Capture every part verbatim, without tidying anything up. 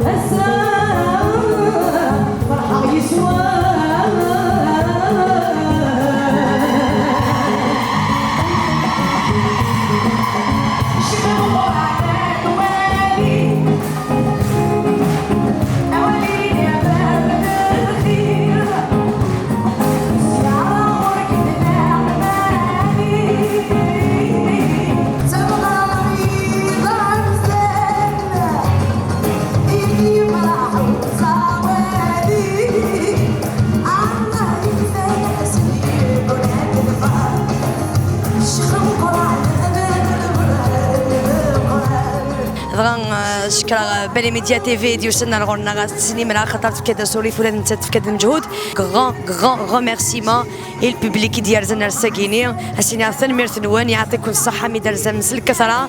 Ass-a, ferḥeɣ yes-wen. Cfiɣ ɣur-ɛad wali. Awal-nni d lxir. Sya ɣur-k d leɛmali. Tabɣa iḍ amdan. Dɣa, eh, cekreɣ, eh, Bel Media T V i d-yusan ar ɣur-nneɣ ad s-tesnim, axaṭer tefka-d asurif, ula d nettat tefka-d lmeǧhud. Grand, grand remerciement i lpiblik i d-yerzan ar ssagini. Ad s-iniɣ tanemmirt-nwen, yeɛṭiken ṣṣeḥḥa mi d-terzam s lkatra.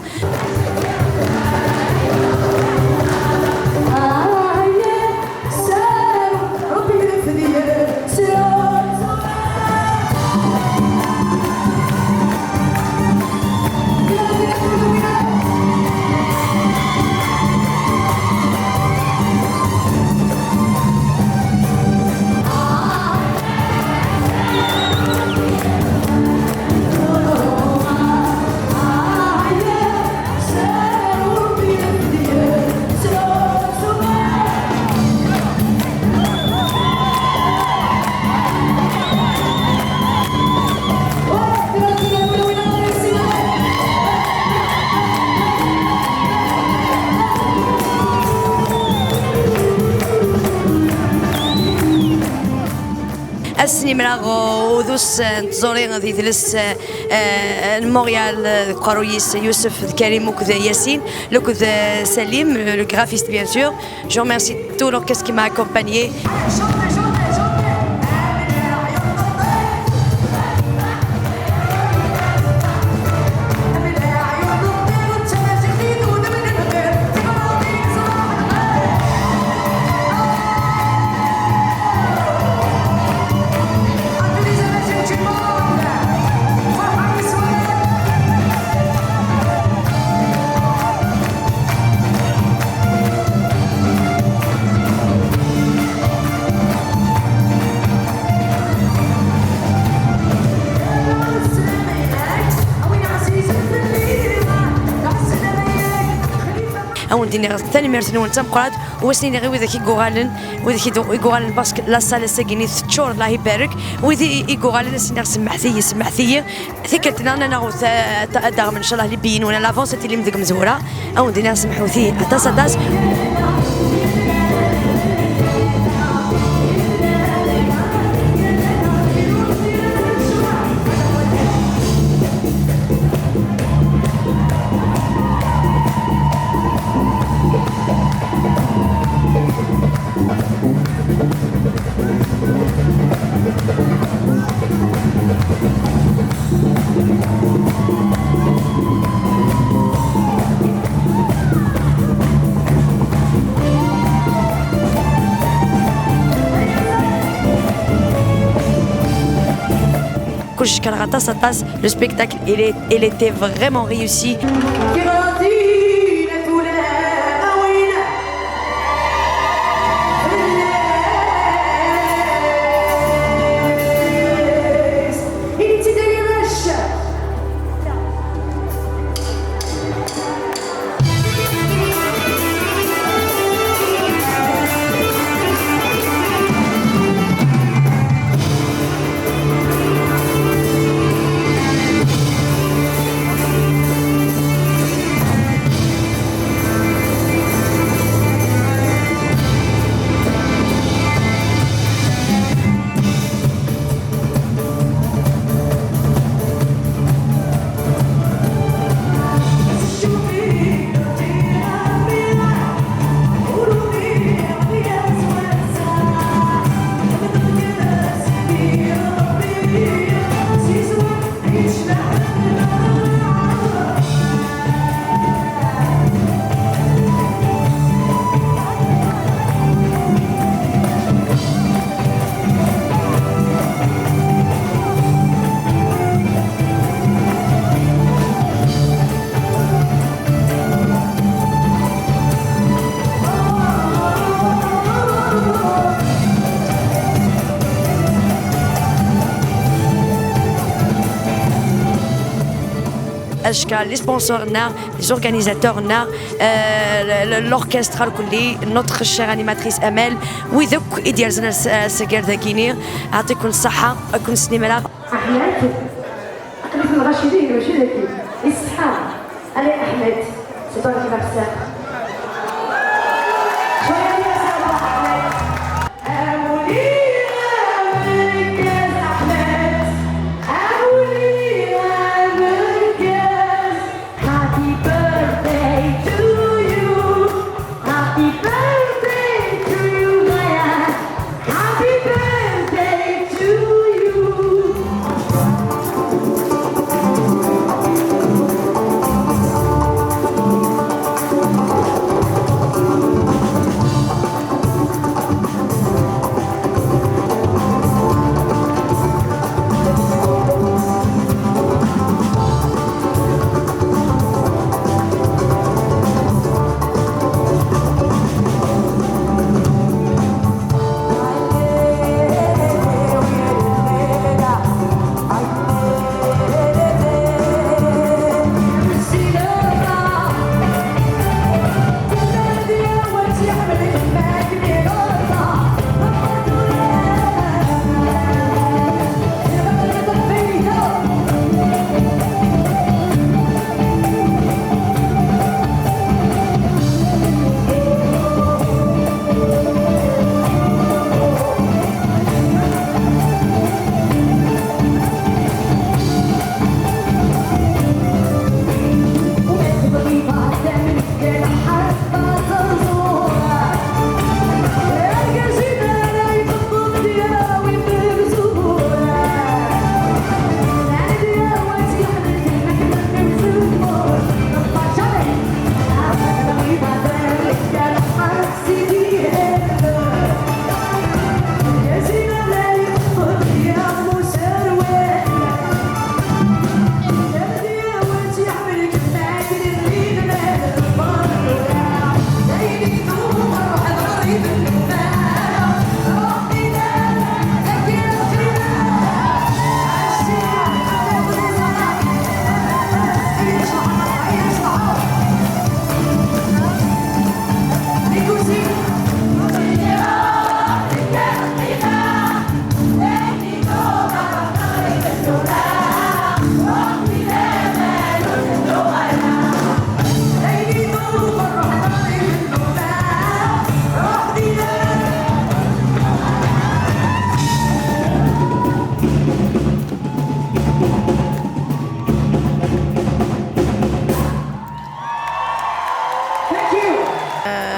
Ass-nni mraɣ udus, eh, n tẓuri d yidles, eh, eh, n Montréal, eh, deg uqerruy-is Yusef d Karim akked Yasin, akked, eh, Salim, eh, le graphiste, bien sûr. Je remercie tout l'orchestre qui m'a accompagné. Ad wen-d-iniɣ tanemmirt-nwen d tameqqrant, u ad sen-iniɣ i widak i yuɣalen, widak i du-, i yuɣalen, parce que la salle ass-agi-nni teččur, Allah ibarek, wid i, i yuɣalen ad sen-iniɣ semmeḥt-iyi, semmeḥt-iyi, tikkelt-nniḍen ad naweḍ, eh, ad, ad d-aɣem, ncallah, les billets-nwen à l'avance, ad tilim deg umezwura. Ad wen-d-iniɣ semḥut-iyi aṭas, aṭas. Kullec cekreɣ aṭas, aṭas. Le spectacle, il est, il était vraiment réussi. Cka les sponsors-nneɣ, les organisateurs-nneɣ, euh, le- le- l'orchestre lkulli, notre chère animatrice Amel, wid akk i d-yerzan as- assagar dagini, ɛṭiken ṣṣeḥḥa, ad ken-snemreɣ. Aḥmed, aql-ik lɣaci dihin, mačči dagi. Iṣeḥḥa. Allez, Aḥmed, c'est toi qui vas faire. Joyeux anniversaire, Aḥmed. Amulli ameggaz, Aḥmed. Amulli ameggaz. Happy birthday to you. Happy birthday to you, Maya. Happy birthday to you.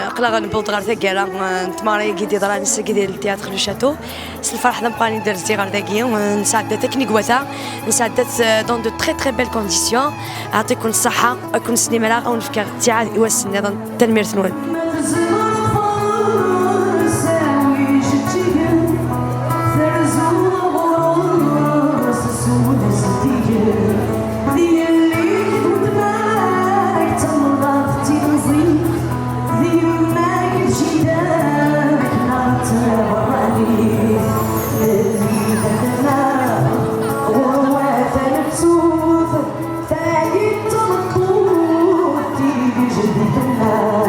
Aql-aɣ newweḍ-d ɣer taggara, eh, n tmeɣra-agi d-yeḍran ass-agi di Théâtre Le Château. S lferḥ d ameqqran i d-rziɣ ɣer dagi, eh, nesɛedda-t akken i iwata, nesɛedda-t, eh, dans de très très belles conditions. Ɛṭiken ṣṣeḥḥa, ad ken-snemreɣ, ad wen-fkeɣ ttiɛad i wass nniḍen. Tanemmirt-nwen. Tagi d tameṭṭut, tili d jdi fell-aɣ.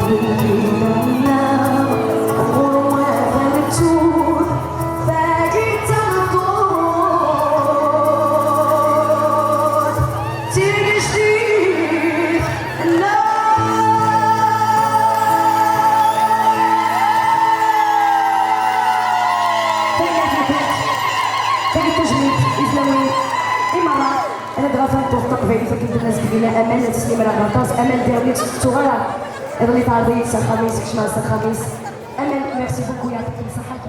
Melmi d-nenna ɣur-m atan ttut, tagi d tameṭṭut, tili jdid fell-aɣ. Tagi d tajmilt i tlawin i merra. Ad ɣer tameṭṭut taqbaylit akken tenna Zedmina Amal, ad s-nimreɣ aṭas. Amal, diɣen ur tt-tettuɣ ara. Iḍelli teɛreḍ-iyi-d s axxam-is, kecmeɣ s axxam-is. Amal, merci beaucoup, yeɛṭik ṣṣeḥḥa.